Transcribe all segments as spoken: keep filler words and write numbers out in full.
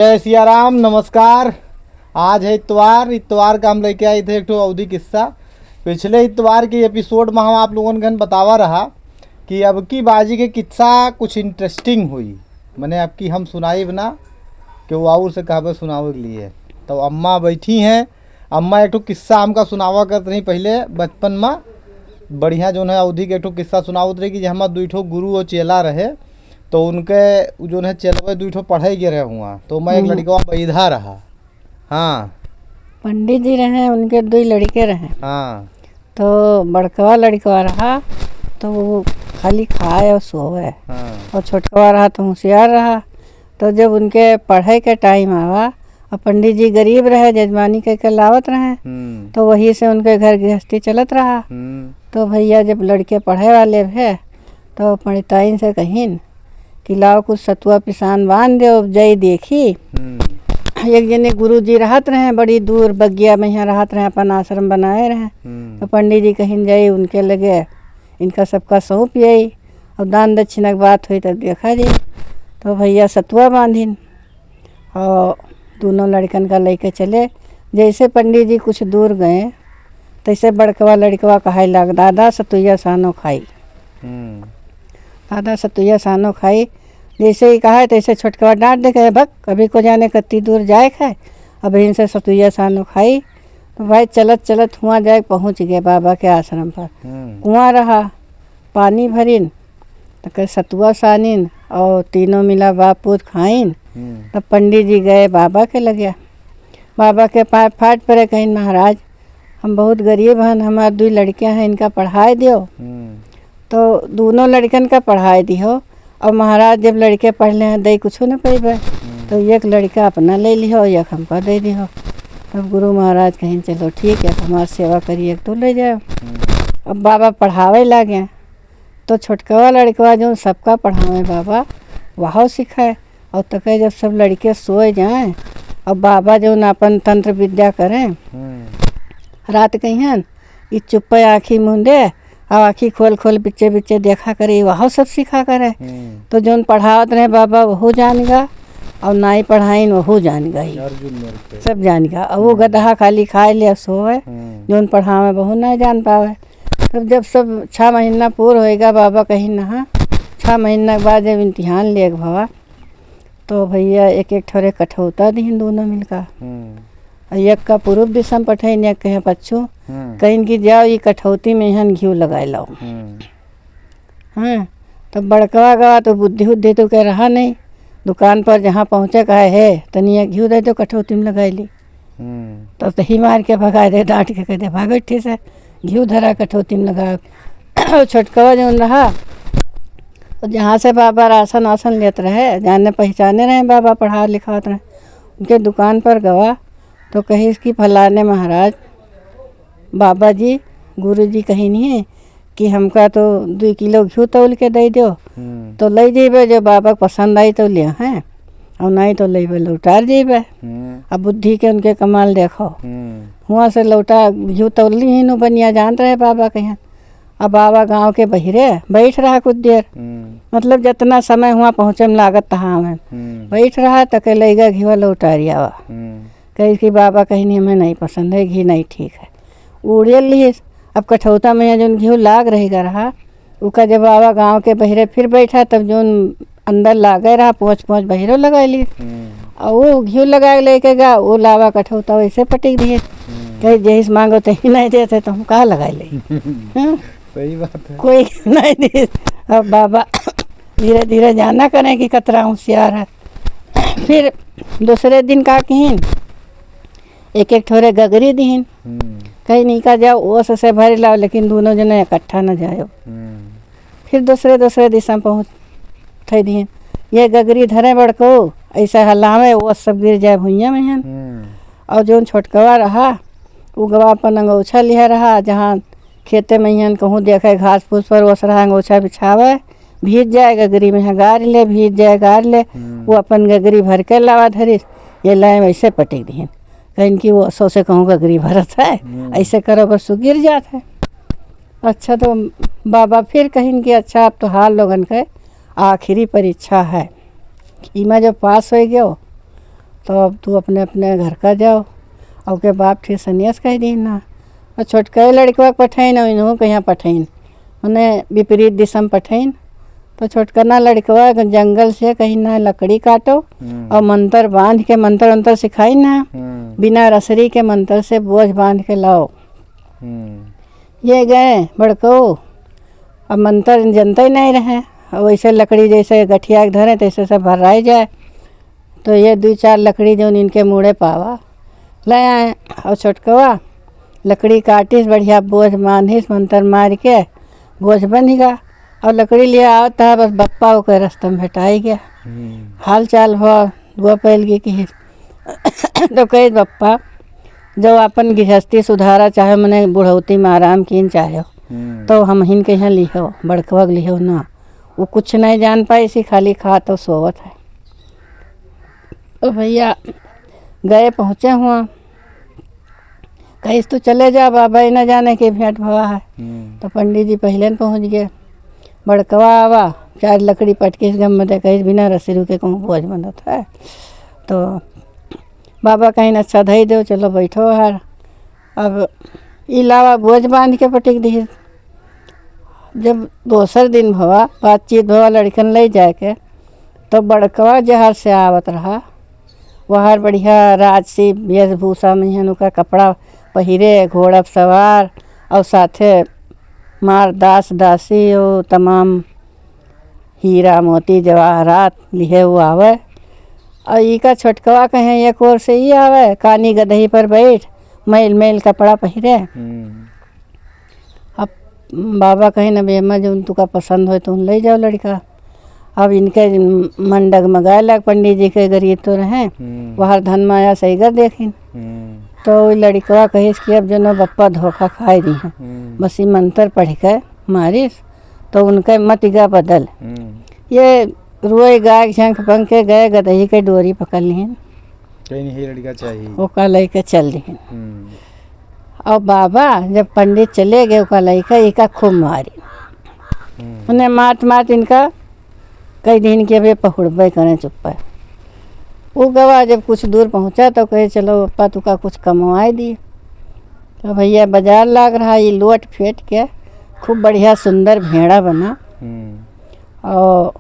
जय सिया राम, नमस्कार। आज है इतवार, इतवार का हम लेके आए थे एक ठो अवधी किस्सा। पिछले इतवार के एपिसोड में हम आप लोगन के बतावा रहा कि अब की बाजी के किस्सा कुछ इंटरेस्टिंग हुई, मने अब की हम सुनाइब ना कि वो और से कहबे सुनावे के लिए। तो अम्मा बैठी हैं, अम्मा एक ठो किस्सा हमका सुनावा करत रही पहले बचपन में, बढ़िया जौन है अवधी के एक ठो किस्सा सुनावत रही कि जे हमार दुई ठो गुरु और चेला रहे, तो उनके उ जौन है चेलवे दुई ठो पढ़े गए रहे हुआ, तो मैं एक हम्म। लड़कवा बैधा रहा। हाँ। पंडित जी रहे, उनके दुई लड़के रहे। हाँ। तो बड़कवा लड़कवा रहा, तो वो खाली खाए और सोवे। हाँ। और छोटकवा रहा तो होशियार रहा। तो जब उनके पढ़े के टाइम आवा, और पंडित जी गरीब रहे, जजमानी कह के लावत रहे, हम्म। तो वही से उनके घर गृहस्थी चलत रहा। हम्म। तो भैया जब लड़के पढ़े वाले भे, तो पंडिताइन से कहिन कि लाओ कुछ सतुआ पिसान बांध दो, जई देखी। हम्म। एक जने गुरु जी रहत रहे बड़ी दूर, बगिया में यहाँ रहत रहे, अपन आश्रम बनाए रहे। हम्म। तो पंडित जी कहिन जाई उनके लगे, इनका सबका सौंप आई, और दान दक्षिणा के बात हुई तब देखा जाई। तो भैया सतुआ बांधिन और दोनों लड़कन का लेके चले। जैसे पंडित जी कुछ दूर गए, तैसे बड़कवा लड़कवा कहे लाग, "दादा सतुइया सानो खाई।" हम्म। "दादा सतुइया सानो खाई।" जैसे ही कहा, तैसे छोटकवा डांट दे, कहे, "भक, अभी को जाने कत्ती दूर जाए खाए, अभी इनसे सतुइया सानो खाई।" तो भाई चलत चलत हुआ जाए पहुँच गए बाबा के आश्रम पर। हम्म। कुआं रहा, पानी भरिन, तो कहे सतुआ सानिन और तीनों मिला बाप पूत खाइन। हम्म। तब पंडित जी गए बाबा के लगे, बाबा के पाँव फाट पड़े, कहिन, "महाराज, हम बहुत गरीब हन, हमार दुई लड़कियां हैं, इनका पढ़ाए दियो।" हम्म। तो दोनों लड़कन का पढ़ाए दिहो, और महाराज जब लड़के पढ़ ले हैं, दई कुछो न पइबे, हम्म। तो एक लड़का अपना ले लिहो, एक हमका दे दिहो। तब गुरु महाराज कहिन, "चलो ठीक है, हमार सेवा करिए, एक तो ले जाओ।" हम्म। अब बाबा पढ़ावे लागे, तो छोटकवा लड़कवा जौन सबका पढ़ावे बाबा, वहौ सिखाए। और तके जब सब लड़के सोए जाए, और बाबा जौन अपन तंत्र विद्या करें, हम्म। रात कहियन, "ई चुप्पे आँखी मूंदे, और आँखी खोल खोल बिच्चे बिच्चे देखा करे," वहौ सब सिखा करे। हम्म। तो जौन पढ़ावत रहे बाबा, वहू जान गा, और नाई पढ़ाइन, वहू जान गा ही। अर्जुन मर के। सब जान गा। और वो हम्म। गदहा खाली खाए ले, सोए, हम्म। जौन पढ़ावे, वहू ना जान पावे। तब जब सब छह महीना पूर होएगा, बाबा कहिन, "हाँ।" छह महीना के बाद जब इम्तिहान लेग भवा, तो भैया एक एक ठोरे कठौता दिहिन दोनों मिलका। हम्म। और एक का पूरब दिशा में पठाइन, एक कहे पच्छू। हम्म। कहिन कि जाओ, ये कठौती में यहाँ घिउ लगाए लाओ। हम्म। हाँ, तब बड़कवा गवा तो बुद्धि उद्धि तो के रहा नहीं। दुकान पर जहाँ पहुँचे, कहे, "हे, तनिया घिउ दे दो, कठौती में लगाई ली।" हम्म। तब तही मार के भगाए दे, डांट के कह दे, "भागो इट्ठी से, घिउ धरा कठौती में लगा।" छोटकवा जौन रहा, तो जहाँ से बाबा राशन वासन लेत रहे, जाने पहचाने रहे, बाबा पढ़ा लिखावत रहे, उनके दुकान पर गवा, तो कहिस कि फलाने महाराज, बाबा जी, गुरु जी कहिन है कि हमका तो दुई किलो घिउ तौल के दे दो, हम्म। तो ले जेबे, जो बाबा के पसंद आई तो ले हैं, और नहीं तो लेबे लौटार जेबे। हम्म। अब बुद्धि के उनके कमाल देखो। हम्म। हुआं से लौटा घिउ तौल लिहिन, बनिया जानत रहे बाबा कहिन। अब बाबा गाँव के बहिरे बैठ रहा कुछ देर, हम्म। मतलब जितना समय हुआं पहुँचे में लागत तहाँ में हम्म। बैठ रहा, तके लइगा घिवा लौटारियावा। हम्म। कहे कि बाबा कहिन, "हमें नहीं पसंद है, घी नहीं ठीक है।" उड़ियल लिहिस। अब कठौता में जौन घिउ लाग रहेगा रहा, उका जब बाबा गाँव के बहिरे फिर बैठा, तब जौन अंदर लागे रहा, पोंछ पोंछ बहिरो लगाई लिहिस। हम्म। और वो घिउ लगाए लेके गा, वो लावा कठौता वैसे पटिक दिहिस। हम्म। कहे, "जहिस मांगो तही नहीं देते, तो हम कहाँ लगाई ले?" हाँ? सही बात है। कोई नहीं दिहिस। अब बाबा धीरे धीरे जाना करें कि कतरा होशियार है। फिर दूसरे दिन का किहिन, एक एक ठोरे गगरी दिहिन। हम्म। कहिन इका जाओ, ओस से भर लाओ, लेकिन दोनों जने इकट्ठा न जाओ। हम्म। फिर दूसरे दूसरे दिशा में पहुँच थे दिहिन। ये गगरी धरे बड़को, ऐसा हलावे, ओस सब गिर जाए भुइयां में हन। हम्म। और जौन छोटकवा रहा, वो गवा अपन अंगोछा लिहे रहा, जहाँ खेते में हन कहूँ देखे घास फूस पर ओस रहा, अंगोछा बिछावे, भीज जाए गगरी में, हाँ, गार ले, भीज जाए, गार ले। हम्म। वो अपन गगरी भर के लावा धरिस, ये लाए वैसे पटिक दिहिन। कहिन कि वो सौसे कहूँ गगरी भरत है, हम्म। ऐसे करो बस वो गिर जात है। अच्छा, तो बाबा फिर कहिन कि अच्छा, अब तोहार लोगन के आखिरी परीक्षा है, इमा जब पास हो गयो, तो अब तू अपने अपने घर का जाओ। और के बाप ठीक सनेस कहि दीन ना। और छोटका लड़कवा के पठइन, और इनहू के यहाँ पठइन, मने विपरीत दिशा में पठइन। तो छोटकना लड़कवा जंगल से कहिन ना लकड़ी काटो हम्म। और मंतर बांध के, मंतर अंतर सिखाइन ना, हम्म। बिना रसरी के मंतर से बोझ बांध के लाओ। हम्म। ये गए बड़कऊ, अब मंतर जनते नहीं रहे, और वैसे लकड़ी जैसे गठिया के धरे तैसे सब भर्राई जाए। तो ये दुई चार लकड़ी जौन इनके मुड़े पावा, ले आए। और छोटकवा लकड़ी काटिस, बढ़िया बोझ बांधिस, मंतर मार के बोझ बनिगा। और लकड़ी लिए आवत था, बस बप्पा ओकर रस्ता में भेटाई गया। हम्म। हाल चाल भवा, दुआ पैल गई कि तो कहे बप्पा, जब अपन गृहस्थी सुधारा चाहे, मने बुढ़ौती में आराम कीन चाहे, हम्म। तो हमहिन के यहाँ लिहो, बड़कवा के लिहो ना। वो कुछ नहीं जान पाई, इसी खाली खात और सोवत है। तो भैया गए, पहुँचे हुआ, कहिस, "तू चले जा बाबा, ये न जाने के भेंट भवा है।" हम्म। तो पंडित जी पहिले न पहुँच गए। बड़कवा आवा, चार लकड़ी पटकिस गम में दे, कहिस, "बिना रसरी के कहूँ बोझ बनत है।" तो बाबा कहिन, "अच्छा, धई दो, चलो बैठो हर।" अब ई लावा बोझ बांध के पटिक दिहिस। जब दोसर दिन भवा, बातचीत भवा लड़कन ले जाए के, तो बड़कवा जहर से आवत रहा, वहर बढ़िया राजसी वेशभूषा में हन, ओकर कपड़ा पहिरे, घोड़ा पे सवार, और साथे मार दास दासी और तमाम हीरा मोती जवाहरात लिहे वो आवे। और इका छोटकवा कहे एक ओर से ही आवे, कानी गदही पर बैठ, मैल मैल कपड़ा पहिरे। हम्म। अब बाबा कहे, "न बेमा, जौन तुका पसंद होए, तुम ले जाओ लड़का।" अब इनके मन डगमगाए लग, पंडित जी के गरीब तो रहे, हम्म। वहर धन माया सही कर देखिन। हम्म। तो वो लड़कवा कहिस कि अब जनो बप्पा धोखा खाए दी हैं, हम्म। बस ई मंत्र पढ़ के मारिस, तो उनके मतिगा बदल। हम्म। ये रोए गाय झंख पंख के गए, गदही के डोरी पकड़ लिहिन। कहीं नहीं लड़का चाहिए। ओका लेके चल दिहिन। हम्म। और बाबा जब पंडित चले गए, ओका लेके इका खूब मारी। हम्म। उन्हें मात मात इनका कई दिन के बे पहुड़बे करें चुप्पे। वो गवा जब कुछ दूर पहुँचा तो कहे, "चलो पप्पा, तुका कुछ कमवाए दी।" तो भैया बाजार लाग रहा, ये लोट फेट के खूब बढ़िया सुंदर भेड़ा बना। हम्म। और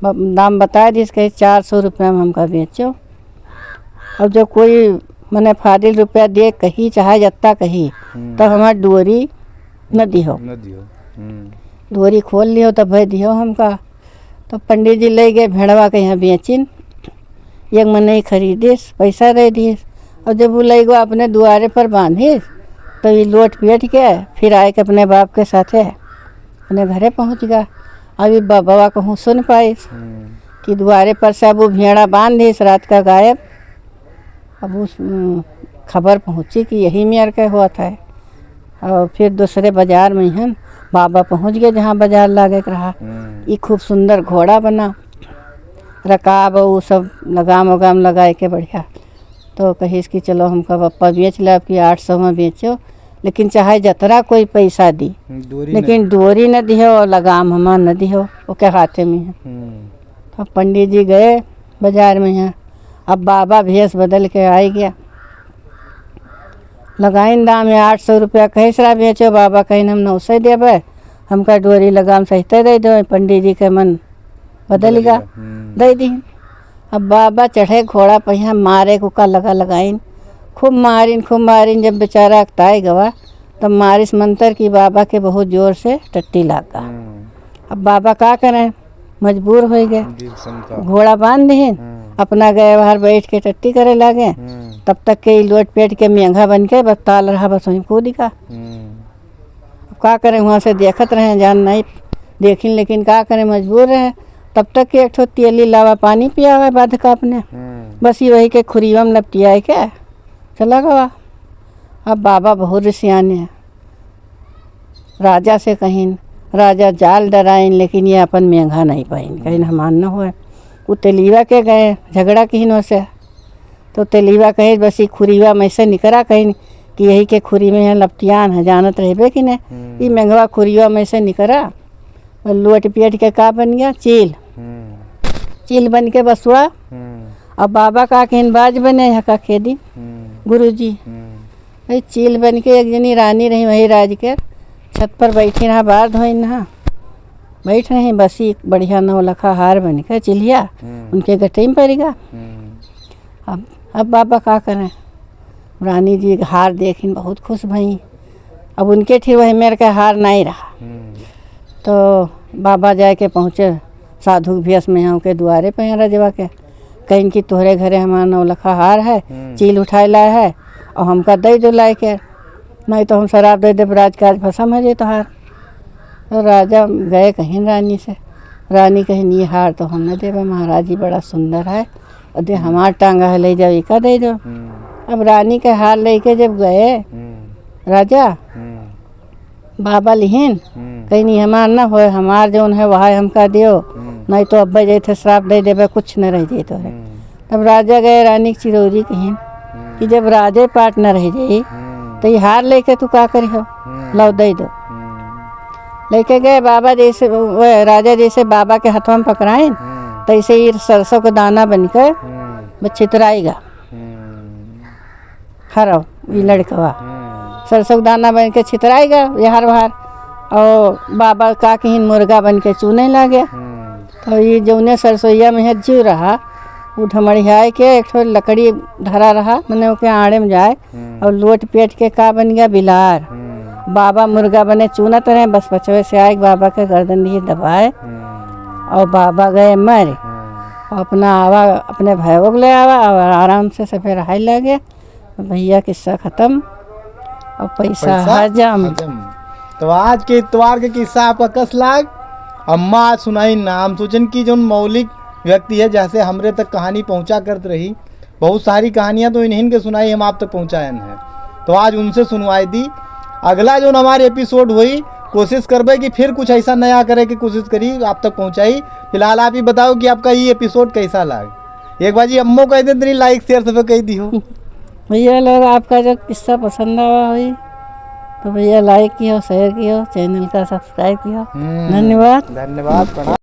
ब-, दाम बताए दिस, कहे, "चार सौ रुपया में हमका बेचो।" अब जो कोई मने फाजिल रुपया दे कही, चाहे जत्ता कही, हम्म। तो हमार डोरी न दिहो। न दिहो। हम्म। डोरी खोल लिहो तब भाई दिहो हमका। तो पंडित जी ले गए भेड़वा के यहाँ बेचिन, एक मनई खरीदिस, पैसा दे दिस। और जब वो ले गो अपने दुआरे पर बांधिस, तो ये लोट पेट के फिर आए के अपने बाप के साथे अपने घरे पहुँच गया। अब ये बाबा कहूँ सुन पाइस हम्म। कि दुआरे पर से अब वो भेड़ा बांध दिस रात का गायब। अब उस, उम, खबर पहुँची कि यही मेर के होत है। और फिर दूसरे बाजार में हन, बाबा पहुँच गए जहाँ बाजार लागे के रहा। हम्म। ई खूब सुंदर घोड़ा बना, रकाब और सब लगाम उगाम लगाए के बढ़िया। तो कहिस कि चलो हमका पप्पा बेच ले, आपकी आठ सौ में बेचो, लेकिन चाहे जतरा कोई पैसा दी, हम्म, डोरी लेकिन न। डोरी न दिहो और लगाम हमार न दिहो, ओके हाथे में है। हम्म। तो पंडित जी गए बाजार में यहाँ, अब बाबा भेष बदल के आई गया। लगाइन दाम है आठ सौ रुपया, कहे सरा बेचो, बाबा कहिन हम नौ सौ देबे, हमका डोरी लगाम सहिते दे दो, पंडित जी के मन बदल बदल गया, गया, हम्म। दे दी। अब बाबा चढ़े घोड़ा पहिया, मारे को का लगा लगाइन, खूब मारिन, खूब मारिन, जब बेचारा अकताए गवा, तब मारिस मंतर की बाबा के बहुत जोर से टट्टी लाग गा। हम्म। अब बाबा का करें, मजबूर होइ गए। दिल समता। घोड़ा बांध दिहिन, हम्म। अपना गए बाहर बैठ के टट्टी करे लागे। हम्म। तब तक के ई लोट पेट के मेंघा बन के बस ताल रहा, बस वहीं कूद गा। हम्म। अब का करें, वहाँ से देखत रहे, जान नहीं देखिन, लेकिन का करें, मजबूर रहे। तब तक के एक ठो तेली लावा पानी पियावे बाध का अपने। हम्म। बस ये वही के खुरिया में लपटियाए के चला गवा। अब बाबा बहुत रिसियाने हैं। राजा से कहिन, राजा जाल डराइन, लेकिन ये अपन मेंघा नहीं पाइन, कहिन हमार न होए। उ तेलीवा के गए, झगड़ा किहिन ओसे। तो तेलीवा कहे, "बस ई खुरीवा में से निकरा," कहिन कि यही के खुरी में है, लपटियान है, जानत रहबे कि ने। हम्म। "ई मेंघवा खुरीवा में से निकरा।" और लोट पेट के का बन गया? चील। हम्म। चील बन के बसुआ हम्म। अब बाबा का किहिन बाज बने हका खेदी, हम्म। गुरुजी। हम्म। वही चील बन के एक जनी रानी रही वही राज के, छत पर बैठी रहा, बार धोइन रहा। बैठ रही बसी बढ़िया नौलखा हार बन के चिल्हिया, हम्म। उनके गटई में पड़ गा। हम्म। अब, अब बाबा का करें? रानी जी हार देखिन बहुत खुश भई। अब उनके ठे वही मेर के हार नाहीं रहा। हम्म। तो बाबा जाए के पहुँचे साधु के भेष में, यहाँ के दुआरे पे हैं रजवा के। कहिन कि तोहरे घरे हमार नौलखा हार है, हम्म। चील उठाए लाए है, और हमका दे दो लाए के, नहीं तो हम सराप दे देब, राजकाज भसम हो जाए तोहार। तो राजा गए कहिन रानी से, रानी कहिन, "ये हार तो हम न देबे, महाराज जी बड़ा सुंदर है, और दे हम्म। हमार टांगा है, ले जाओ, इका दे दो।" हम्म। अब रानी के हार लेके जब गए, हम्म। राजा, हम्म। बाबा लिहिन, हम्म। कहिन, "ई हमार न होए, हमार जौन है, वह हमका दियो, हम्म। नहीं तो अब्बे जैसे श्राप दे देबे, कुछ न रह जाए तोहरे।" हम्म। तब राजा गए रानी के चिरौरी कहिन हम्म। कि जब राजे पाट न रह जाई, हम्म। तो ई हार लेके तू का करिहो? हम्म। लाओ, दे दो। हम्म। लेके गए बाबा जैसे, वो राजा जैसे बाबा के हथवा में पकड़ाइन, हम्म। तैसे ही सरसों के दाना बन के हम्म। बस छितराई गा। हम्म। हरव, ई हम्म। लड़कवा। हम्म। सरसों के दाना बन के छितराई गा, यहार वहार। और बाबा का किहिन मुर्गा बन के चूने लागे। हम्म। तो ये जौने सरसोइया में है जीव रहा, उ ढमड़ियाए के एक ठो लकड़ी धरा रहा, मने ओके आड़े में जाए, हम्म। और लोट पेट के का बन गया? बिलार। हम्म। बाबा मुर्गा बने चूनत रहे, बस पछवे से आए, बाबा के गर्दन दिए दबाए, हम्म। और बाबा गए मर। हम्म। और अपना आवा, अपने भैया को ले आवा, और आराम से सफे रहाई लगे। भैया, किस्सा खतम। अब पैसा पैसा हजम। हजम। तो आज के इतवार के किस्सा आपका कस लाग? अम्मा आज सुनाइन ना, हम सोचन कि जौन मौलिक व्यक्ति है, जैसे हमरे तक कहानी पहुँचा करत रही, बहुत सारी कहानियाँ तो इन्हीं के सुनाई, हम आप तक पहुँचायन है। तो आज उनसे सुनवाई दी। अगला जौन हमारे episode होई, कोशिश करबे कि फिर कुछ ऐसा नया करे की कोशिश करी, आप तक पहुँचाई। फिलहाल आप ही बताओ कि आपका ये episode कैसा लाग? एक बार जी अम्मो कह दे, तनी like, share सब कह दियो। भैया लोग, आपका जो किस्सा पसंद आवा होई, तो भैया like कियो, share कियो, channel का subscribe कियो। हम्म, धन्यवाद। धन्यवाद, प्रणाम।